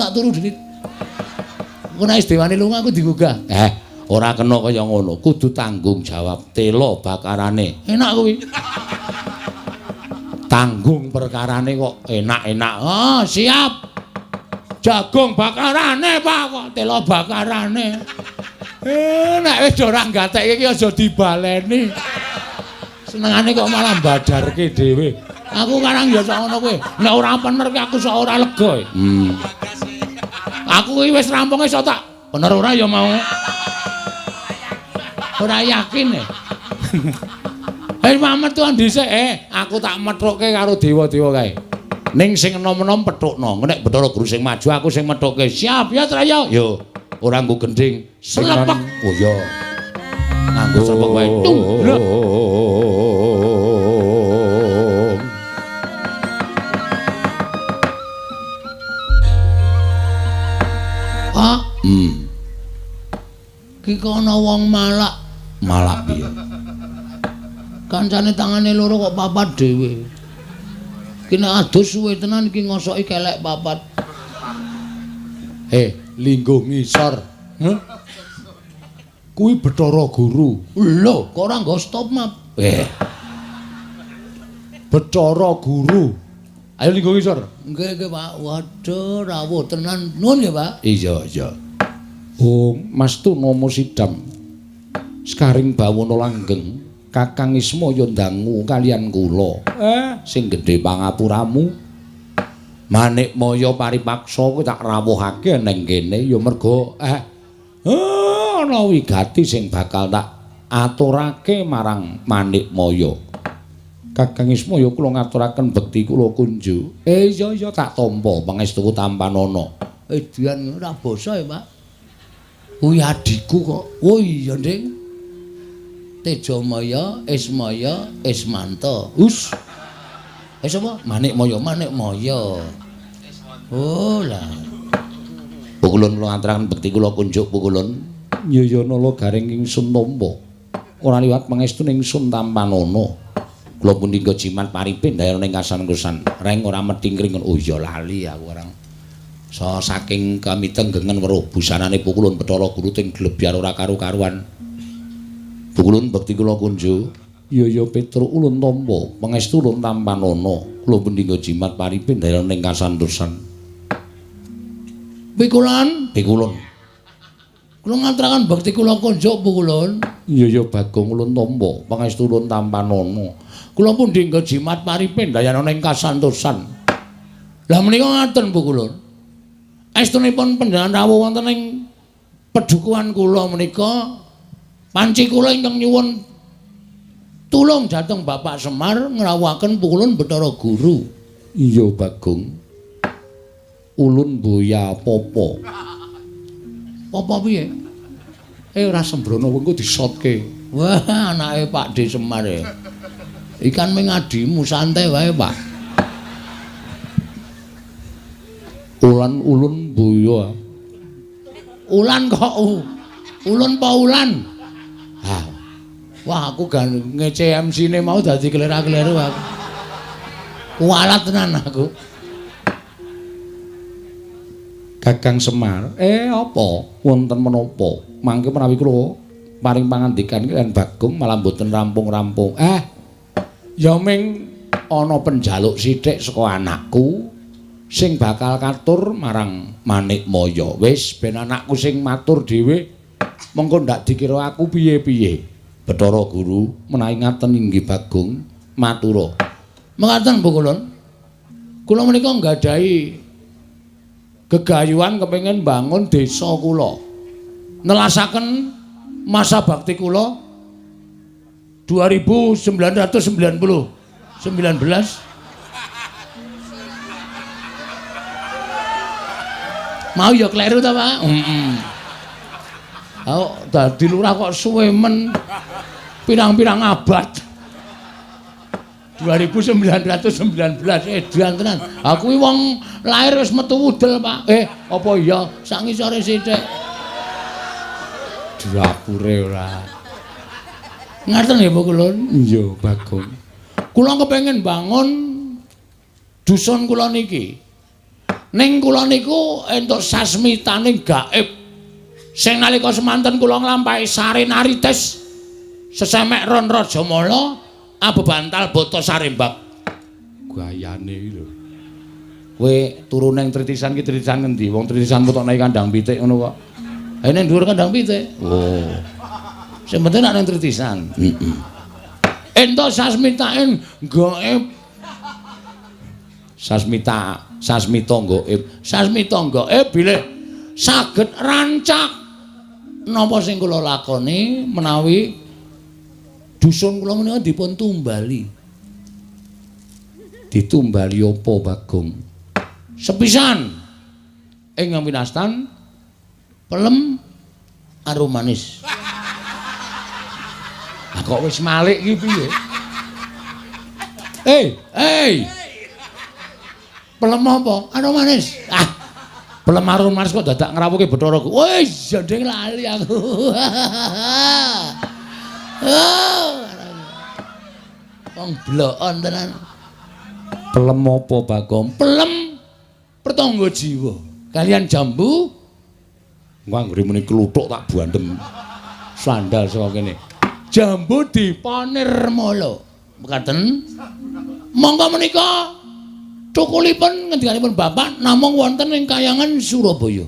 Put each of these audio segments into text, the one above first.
Tak turu dhewe. Engko nek wis dewane lunga aku digugah. Ora kena kaya ngono, kudu tanggung jawab tela bakarane. Enak kuwi. Tanggung perkarane kok enak-enak. Oh, siap. Jagung bakarane, Pak, kok tela bakarane. Nek wis ora gatekke iki aja dibaleni. Senengane kok malah badarke dhewe. Aku karang ya sak ngono kuwi. Nek ora pener ki aku sok ora lega. Aku iki wis rampung iso tak bener ora ya mau. Ora yakin e. Hei metuan dhisik, aku tak methukke karo dewa-dewa kae. Ning sing enom-enom pethukno. Nek Bathara Guru sing maju aku sing methukke. Siap ya Traya. Yo, ora nggo gendhing. Slepek. Oh iya. Nganggo slepek wae. Tung. Pak. Ki kono wong malak. Malak piye? Kancane tangane loro kok papat dhewe. Ki nek adus suwe tenan iki ngosoki kelek papat. Lingguh ngisor. Heh. Kuwi Bathara Guru. Lho, kok ora nggo stop map? Bathara Guru. Ayo lingguh ngisor. Nggih, nggih, Pak. Waduh, rawuh tenan. Nuwun nggih, Pak. Iya, iya. Oh, Mas Tuna Sidam. Sekaring bawana langgeng, Kakang Ismaya ndangu kalian kula. Sing gedhe pangapuramu. Manikmaya paripaksa kuwi tak rawuhake ning kene ya merga ana wigati sing bakal tak aturake marang Manikmaya. Kakang Ismaya kula ngaturaken bekti kula kunjuk. Iya iya tak tampa pangestuku tampanana. Edian ora basa ya, Pak. Kuwi adhiku kok. Oh iya, Ding. Tejamaya, Ismaya, Ismanta. Us. Sapa? Manikmaya, Manikmaya. Oh lah. Pukulun kula ngaturaken bekti kula kunjuk pukulun. Nyaya nala garing ingsun tampa. Ora liwat pangestu ingsun tampanana. Kula pundi nggo jimat paripe ndayana ing kasan-kusan. Reng ora methingkring. Oh iya lali aku orang. So saking kamitenggengen weruh busanane pukulun Bathara Guru ting glebyar ora karu-karuan. Pukulun bekti kula kunjuk. Ya ya Petruk ulun tampa, pangestu ulun tampanana. Kula pundi nggo jimat paripe ndayana ing kasantosan. Pikulun, pikulun. Kula ngaturaken bekti kula kunjuk pukulun. Iya ya Bagong ulun tampa, pangestu ulun tampanana. Kula pundi nggo jimat paripe ndayana ing kasantosan. Lah menika ngaten pukulun. Estunipun panjenengan rawuh wonten ing pedukuhan kula menika panci kula ingkang nyuwun tulung dhateng Bapak Semar ngrawuhaken pukulun Bathara Guru. Iya Bagong. Ulun boya popo. Popo piye? Ora sembrono wengko disotke. Wah, anake Pak D Semar e. Ikan ming adimu santai wae, Pak. Ulan ulun boya. Ulan kok ulun pa ulan? Ha. Wah, aku gan ngece MC-ne mau dadi kelera-keleru aku. Kualat tenan aku. Kakang Semar, apa wonten menapa? Mangke menawi kula paring pangandikan kaliyan Bagong malah mboten rampung-rampung. Ya ming ana penjaluk sithik saka anakku sing bakal katur marang Manikmaya. Wis ben anakku sing matur dhewe, mengko ndak dikira aku piye-piye. Bathara Guru menawi ngaten inggih Bagong matura. Mekaten Bu Kulun. Kula menika nggadahi gegayuhan kepengin bangun desa kula. Nelasaken masa bakti kula 2990 19. Mau ya kleru ta, Pak? Heeh. Oh, dadi lurah kok suwe men pirang-pirang abad. 2919 edan tenan. Aku kuwi wong lahir wis metu wudel, Pak. Apa iya sak ngisore sithik. Dapure ora. Ngaten nggih, Bu Kulun? Iya, Bagong. Kula kepengin bangun dusun kula niki. Ning kula niku entuk sasmitaning gaib. Sing nalika semanten kula nglampahi sarenarites sesemek Ron Rajamala abebantal bata sarembak. Gayane iki lho. Kowe turu ning tritisan ki tritisan ngendi? Wong tritisan metokne kandang pitik ngono kok. Ha ning dhuwur kandang pitik. Oh. Sing penting nek ning tritisan. Heeh. Entuk sasmitaing gaib. Sasmita, sasmita gaib. Sasmita gaib bilih saged rancak napa sing kula lakoni menawi dusun kula menika dipun tumbali. Ditumbali apa, Bagong? Sepisan ing winastan pelem arum manis. Lah kok wis malik iki piye? Hey. Pelem apa? Arum manis. Ah. Pelem arum manis kok dadak ngrawuhke Bathara. Wis jandeng lali aku. Oh. Wong blokon tenan. Pelem apa, Bagong? Pelem pertangga jiwa. Kalian jambu anggere muni kluthuk tak bandem. Sandal saka kene. Jambu dipanirmala. Mekaten. Monggo menika cukulipun ngendikanipun Bapak namung wonten ing kayangan Surabaya.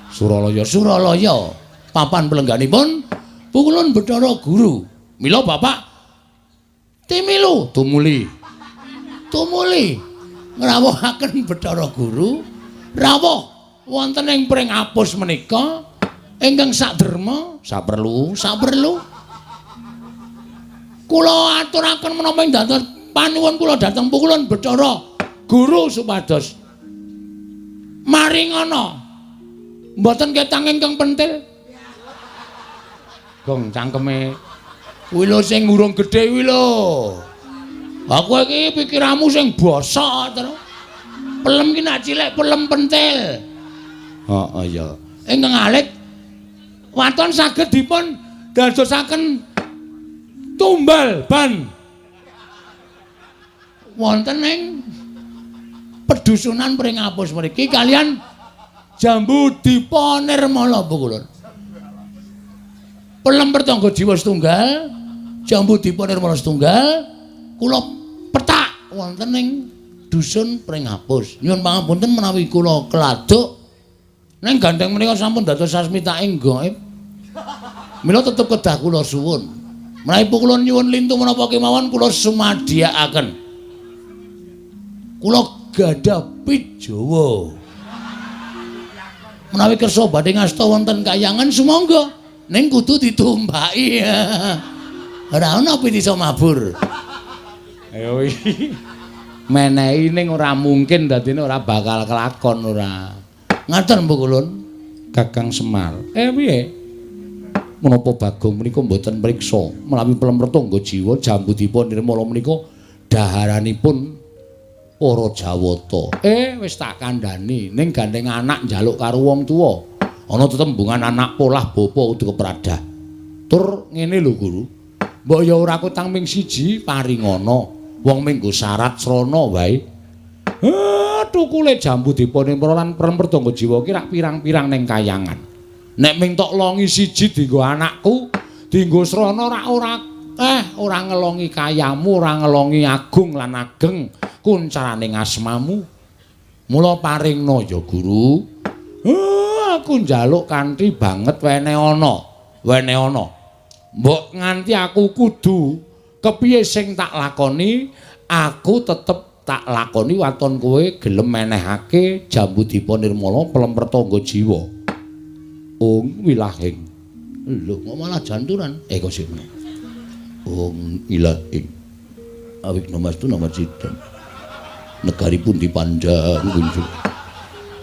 Suralaya, Suralaya. Papan pelengganipun Pukulun Bathara Guru. Mila Bapak timilu tumuli. Tumuli ngrawuhaken Bathara Guru rawuh wonten ing Pringapus menika ingkang saderma saperlu saperlu kula aturaken menapa ing dados panuwun kula dhateng Pukulun Bathara Guru supados maringana mboten ketang ingkang pentil. Gong cangkeme kuwi lho sing urung gedhe kuwi lho. Aku iki pikiranmu sing bosok terus. Pelem ki nak cilik pelem pentil. Heeh ya. Ingkang alit waton saged dipun dadosaken tumbal ban wonten ing pedusunan Pringapus mriki kalian jambu dipa nirmala Pukulun. Pelem pertangga jiwa setunggal, jambu dipa nirmala setunggal, kula petak wonten ing dusun Pringapus. Nyuwun pangapunten menawi kula keladuk ning gandeng menika sampun dados sasmitaing gaib. Mila tetep kedah kula suwun. Menawi kula nyuwun lintu menapa kemawon kula sumadiyakaken. Kula gadah pit Jawa. Menawi kersa badhe ngasta wonten kayangan sumangga ning kudu ditumbaki. Ora ana pit iso mabur. Ayo iki. Menehi ning ora mungkin dadine ora bakal kelakon ora. Ngaten Pukulun. Kakang Semar. Piye? Menapa Bagong menika mboten mriksa menawi pelem pertangga jiwa jambu dipa nirmala menika daharanipun para Jawata. Wis tak kandhani ning gandeng anak njaluk karo wong tuwa. Ana tetembungan anak polah bapa kudu kepradah. Tur ngene lho Guru. Mbok ya ora kutang ming siji paringana. Wong minggu syarat srana wae. Tukule jambu dipa nirmala lan pelem pertangga jiwa ki rak pirang-pirang ning kayangan. Nek ming tok longi siji dienggo anakku, dienggo srana rak ora ora ngelongi kayamu, ora ngelongi agung lan ageng kuncarane asmamu. Mula paringna ya Guru. Aku njaluk kanthi banget wene ana, wene ana. Mbok nganti aku kudu kepiye sing tak lakoni, aku tetep tak lakoni waton kowe gelem menehake jambu dipa nirmala pelem pertangga jiwa. Ung wilahing. Lho kok malah janturan? Kok sik. Ung ilahing. Awik namastu namacidam. Negari pun dipandang kunjung.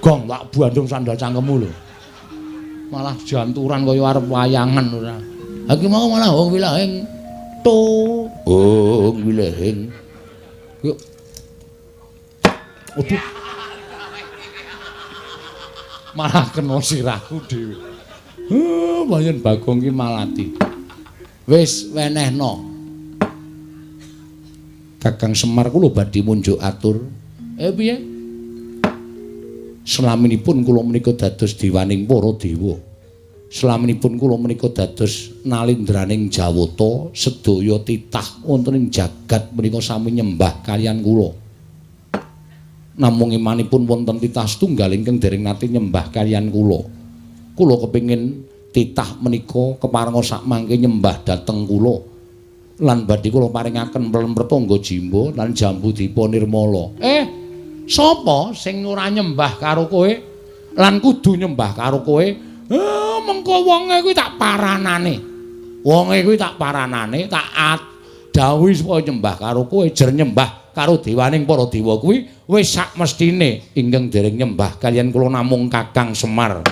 Gong tak bandung sandal cangkemmu lho. Malah janturan kaya arep wayangan ora. Ha iki mau malah ung wilahing. To, ung wilahing. Yuk. Waduh. Malah kena sirahku dhewe. Bayan Bagong ki malati. Wis wenehno. Kakang Semar ku lho badhe munjuk atur. Piye? Selaminipun kula menika dados dewaning para dewa. Selaminipun kula menika dados nalindraning Jawata, sedaya titah wonten ing jagat menika sami nyembah kaliyan kula. Namung imanipun wonten titah setunggal ingkang dereng nate nyembah kaliyan kula. Kula kepingin titah menika keparenga sakmangke nyembah dhateng kula. Lan badhe kula paringaken pelem Pertangga Jimba lan Jambu Dipa Nirmala. Sapa sing ora nyembah karo kowe lan kudu nyembah karo kowe? Mengko wonge kuwi tak paranane. Wonge kuwi tak paranane, tak dawuhi supaya nyembah karo kowe, jer nyembah karo dewaning para dewa kuwi wis sak mestine ingkang dereng nyembah kaliyan kula namung Kakang Semar.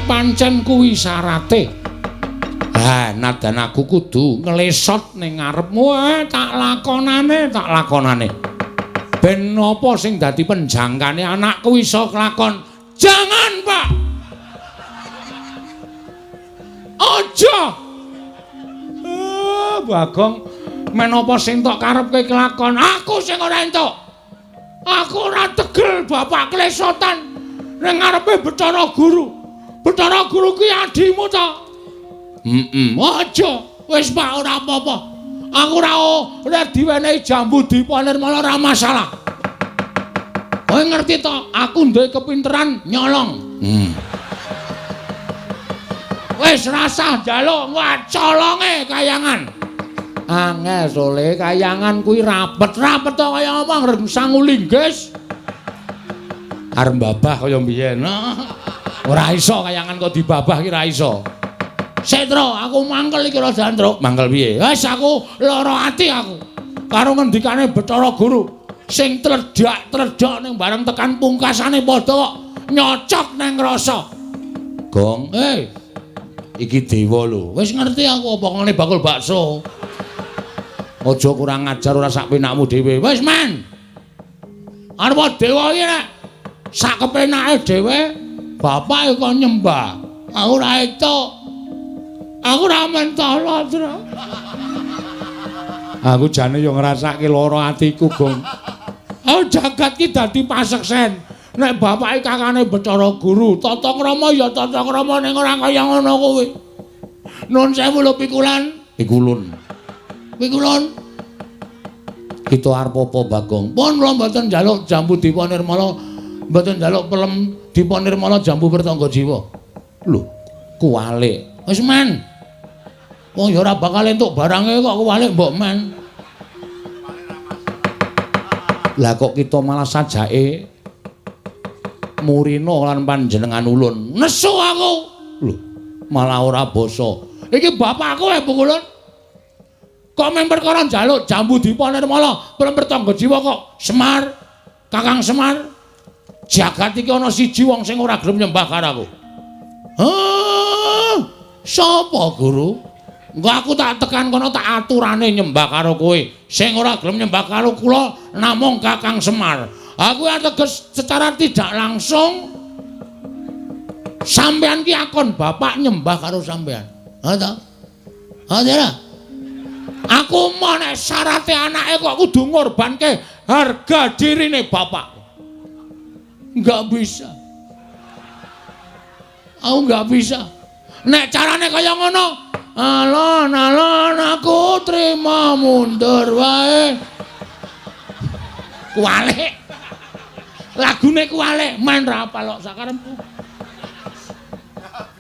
Pancen kuwi syarate. Ha, nadan aku kudu nglesot ning ngarepmu, tak lakonane, tak lakonane. Ben apa sing dadi penjangkane anakku iso kelakon? Jangan, Pak. Aja. Bagong, men apa sing tok karepke kelakon? Aku sing ora entuk. Aku ora tegel bapak klesotan ning ngarepe Bathara Guru. Bathara Guru ki adimu ta? Heeh. Aja. Wis Pak ora apa-apa. Aku ora diwenehi Jambu Dipa Nirmala ora masalah. Kowe ngerti to, aku duwe kepinteran nyolong. Wis rasah njaluk, colonge kayangan. Angel sole kayangan kuwi rapet-rapet to kaya apa ngreng sangu linggis. Arep babah kaya mbiyen. Ora iso kayangan kok dibabah ki ora iso. Setro, aku mangkel iki rada antruk. Mangkel piye? Wis aku lara ati aku. Karo ngendikane Bathara Guru sing tledhak-tledhok ning bareng tekan pungkasane padha kok nyocok nang rasa. Gong, iki dewa lho. Wis ngerti aku apa ngene bakul bakso. Aja kurang ajar ora sak penakmu dhewe. Wis men. Arep dewa iki nek sak kepenake dhewe bapak kok nyembah. Aku ora entuk. Aku ora mentolo, Tru. Aku jane yo ngrasake lara atiku, Gong. Oh, jagat ki dadi paseksen. Nek bapake kakane Bathara Guru, tata krama ya tata krama ning ora kaya ngono kuwi. Nun sewu lho pikulan. Pikulun. Pikulun. Kita arep apa, Bagong? Pun kula mboten njaluk Jambu Dipa Nirmala, mboten njaluk pelem Dipa Nirmala Jambu Pertangga Jiwa. Lho, kuwalik. Wis men. Wong ya ora bakal entuk barange kok kuwalik mbok men. Lah kok kita malah sajake murina lan panjenengan ulun. Nesu aku. Lho, malah ora basa. Iki bapakku e Pukulun. Kok men perkara njaluk Jambu Dipa Nirmala, pelem Pertangga Jiwa kok Semar, Kakang Semar. Jagat iki ana siji wong sing ora gelem nyembah karo aku. Hah? Sapa, Guru? Engko aku tak tekan kono tak aturane nyembah karo kowe. Sing ora gelem nyembah karo kula namung Kakang Semar. Aku ateges secara tidak langsung sampean ki akon bapak nyembah karo sampean. Ha ta? Ha ta? Aku mau nek syarate anake kok kudu ngorbanke harga dirine bapak. Enggak bisa. Aku enggak bisa. Nek carane kaya ngono, alon-alon aku trima mundur wae. Kuwalik. Lagune kuwalik, men ra apal kok sakarepku.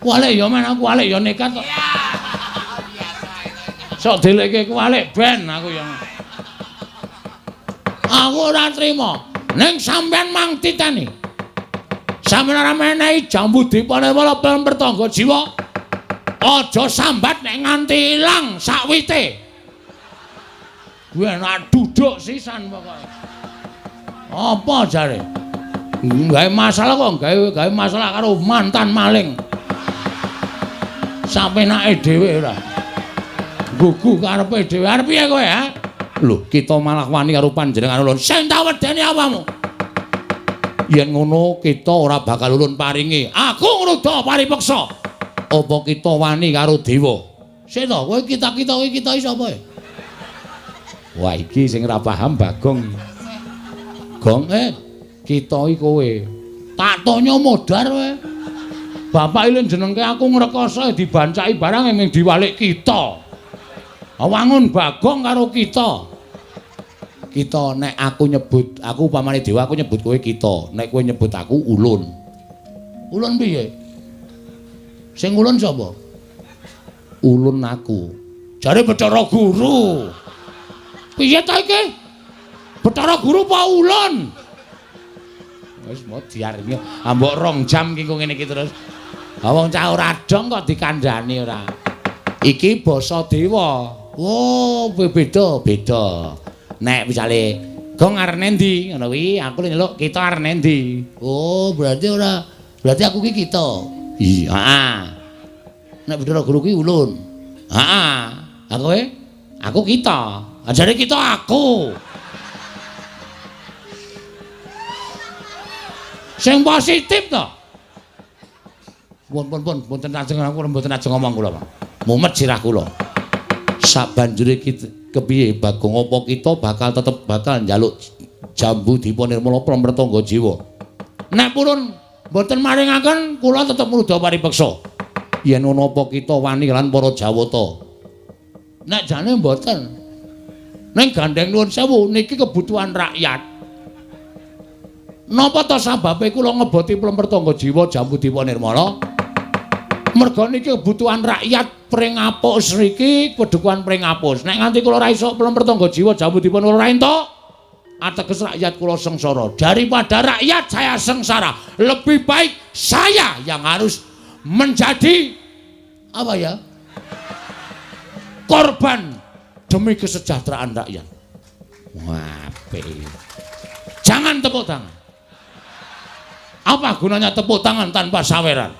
Kuwalik ya men aku kuwalik ya nekat kok. Sok delekke kuwalik ben aku ya. Aku ora trima. Ning sampean mang titeni. Sampeyan ora menehi Jambu Dipa Nirmala pelem Pertangga Jiwa. Aja sambat nek nganti ilang sakwite. Kuwi enak duduk sisan pokoke. Apa jare? Gawe masalah kok gawe masalah karo mantan maling. Sapenake dhewe ora. Gugu karepe dhewe. Arep piye kowe, ha? Lho, kita malah wani karo panjenengan ulun. Sing tak wedeni apamu? Yen ngono kita ora bakal ulun paringi. Aku ngruda paripeksa. Apa kita wani karo dewa? Sik to, kowe kita-kita kowe kita iki sapa? Wah, iki sing ora paham Bagong. Gong, kita iki kowe. Tak tonyo modar kowe. Bapak ilin jenengke aku ngrekoso dibancaki barang ming diwalik kita. Wangun Bagong karo kita. Kita nek aku nyebut, aku upamane dewa aku nyebut kowe kita, nek kowe nyebut aku ulun. Ulun piye? Sing ulun sapa? Ulun aku. Jare Bathara Guru. Piye ta iki? Bathara Guru apa ulun? Wis mau diarni ambok 2 jam ki ngene iki terus. Ha wong cah ora dong kok dikandhani ora. Iki basa dewa. Oh, beda, beda. Nek misale Gong arep endi ngono kuwi, aku nyeluk kita arep endi. Oh, berarti ora, berarti aku ki kita. Iya, heeh. Nek Bathara Guru ki ulun. Heeh. Ha kowe? Aku kita. Ajare kita aku. Sing positif to. Pun pun pun mboten ajeng aku mboten ajeng ngomong kula, Pak. Mumet sirah kula. Sabanjure kita kepiye Bagong apa kita bakal tetep bakal njaluk jambu Dipa Nirmala Plemer Tangga Jiwa. Nek purun mboten maringaken kula tetep ngruda paripeksa. Yen ana apa kita wani lan para Jawata. Nek jane mboten. Ning gandeng nuwun sewu niki kebutuhan rakyat. Napa ta sababe kula ngeboti Plemer Tangga Jiwa Jambu Dipa Nirmala? Merga niki kebutuhan rakyat Pringapus riki, pedukuhan Pringapus. Nek nganti kula ora iso Plemer Tangga Jiwa Jambu Dipa ora entuk, ateges rakyat kula sengsara. Daripada rakyat saya sengsara, lebih baik saya yang harus menjadi apa ya? Korban demi kesejahteraan rakyat. Wah, apik. Jangan tepuk tangan. Apa gunanya tepuk tangan tanpa saweran?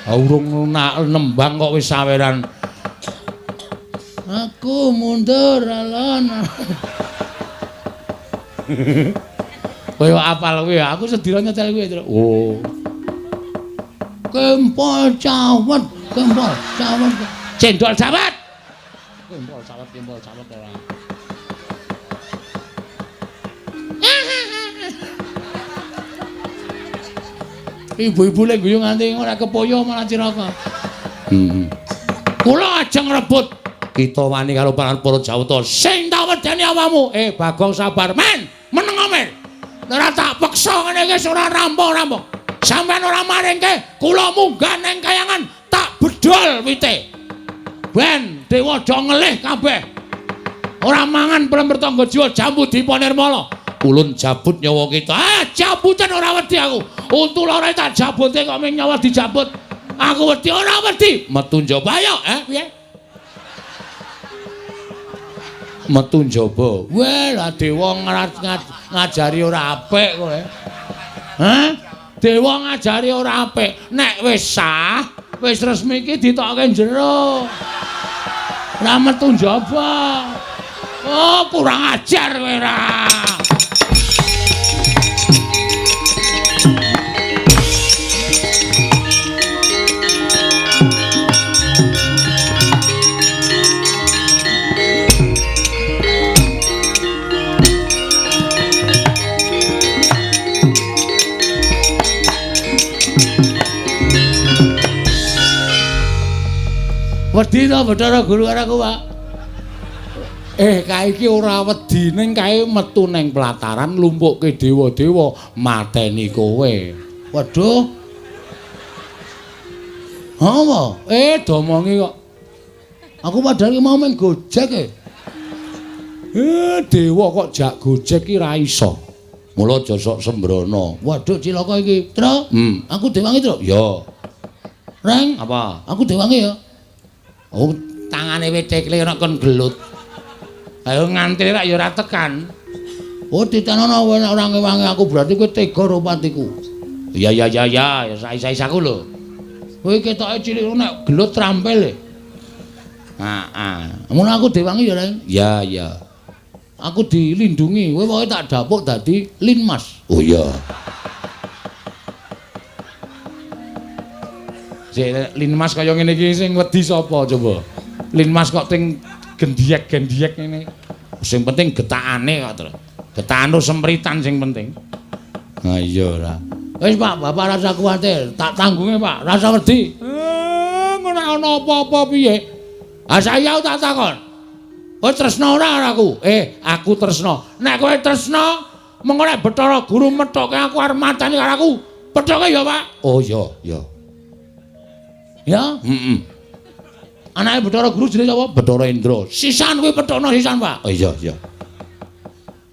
Urung nembang kok wis saweran. Aku mundur alon. Kowe apal kowe, aku sedina nyetel kowe. Oh. Kempol cawet, kempol cawet. Cendol cawet. Kempol cawet, kempol cawet ora. Ibu-ibu lek guyu nganti ora kepoyo malah cilaka. Kula ajeng rebut kita wani karo para Jawata sing tak wedeni awakmu. Bagong sabar men, meneng men. Ora tak peksa ngene iki ora rampung-rampung. Sampeyan ora maringke, kula munggah nang kayangan tak bedol wite. Ben dewa do ngelih kabeh. Ora mangan Plemer Tangga Jiwa Jambu Dipa Nirmala. Ulun jabut nyawa kita. Ah, jabutan ora wedi aku. Untu loro tak jabute kok ming nyawa dijabut. Aku wedi ora wedi. Metu njaba ayo, piye? Metu njaba. Weh, lah dewa ngajari ora apik kowe. Hah? Dewa ngajari ora apik. Nek wis sah, wis resmi iki ditokke jero. Ora metu njaba. Oh, kurang ajar kowe ra. Wedi to Bathara Guru karo aku, Pak. Kae iki ora wedi ning kae metu ning pelataran lumpukke dewa-dewa mateni kowe. Waduh. Apa? Domongi kok. Aku padahal mau main Gojek e. Dewa kok jak Gojek ki ra iso. Mula aja sok sembrono. Waduh cilaka iki. Tru, aku dewangi, Tru. Ya. Reng, apa? Aku dewangi ya. Oh, tangane wit tekle ana kon gelut. Ayo nganti rak ya ora tekan. Oh, ditanono ora ngewangi aku berarti kowe tega karo patiku. Ya ya ya ya, ya sais-saisaku lho. Kowe ketoke cilik nek gelut trampil e. Heeh. Ngono aku dewangi ya, Reng. Ya ya. Aku dilindungi. Kowe pokoke tak dapuk dadi Linmas. Oh iya. Sik Linmas kaya ngene iki sing wedi sapa coba? Linmas kok ting gendiyek-gendiyek ngene. Sing penting getakane kok, Tru. Getakan sempritan sing penting. Ha iya ora. Wis Pak, Bapak rasa kuwatir, tak tanggunge Pak, rasa wedi. Ngono ana apa-apa piye? Ha saiki aku tak takon. Kowe tresna ora karo aku? Aku tresna. Nek kowe tresna, mengko nek Bathara Guru methoke aku arep mateni karo aku. Pethoke ya, Pak. Oh iya, iya. Ya, heeh. Anake Bathara Guru jenenge sapa? Bathara Indra. Sisan kuwi pethokno sisan, Pak. Oh iya, iya.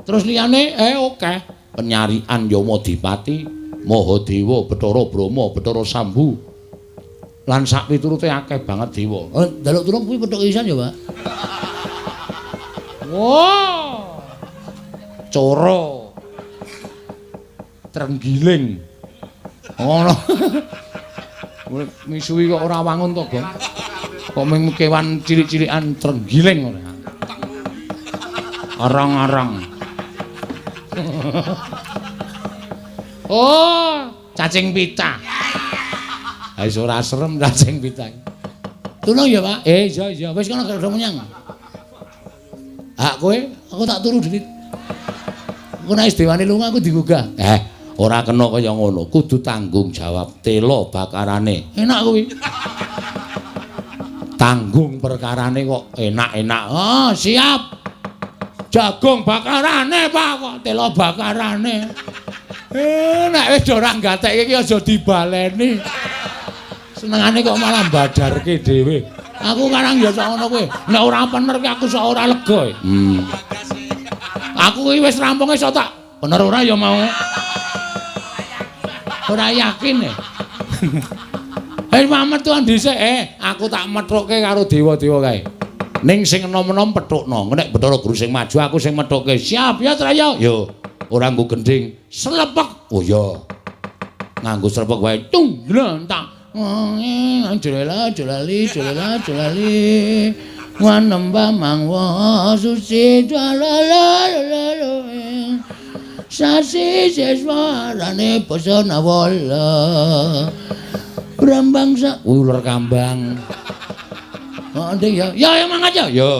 Terus liyane oke. Penyarian Yamadipati, Mahadewa, Bathara Brahma, Bathara Sambu. Lan sak piturute akeh banget dewa. Oh, njaluk tulung kuwi pethoke sisan ya, Pak. Wah. Coro. Trenggiling. Ngono. Misuwi kok ora wangun to, Gong. Kok mung kewan cilik-cilikan trenggiling ngono. Arang-arang. Oh, cacing pita. Ha wis ora serem cacing pita. Tulung ya, Pak. Iya iya, wis kono gak menyang. Hak kowe, aku tak turu dhewe. Engko nek wis dewane lunga aku digugah. Ora kena kaya ngono, kudu tanggung jawab tela bakarane. Enak kuwi. Tanggung perkarane kok enak-enak. Oh, siap. Jagung bakarane, Pak, kok tela bakarane. Nek wis ora gatekke iki aja dibaleni. Senengane kok malah badarke dhewe. Aku karang ya sak ngono kuwi. Nek ora pener ki aku sak ora lega. Aku iki wis rampung iso tak bener ora ya mau. Ora yakin e. Mametuan dhisik, aku tak methukke karo dewa-dewa kae. Ning sing enom-enom pethukno. Nek Bathara Guru sing maju aku sing methukke. Siap ya, Traya? Yo. Ora nggo gendhing. Slepek. Oh iya. Nganggo slepek wae. Tung glentak. Jolela jolali jolela jolali. Wanembah mangwa suci jalala. Sasi seswarane basa nawala. Brambang sak uler kambang. Oh, nding ya. Ya ya mangkat ya. Ya.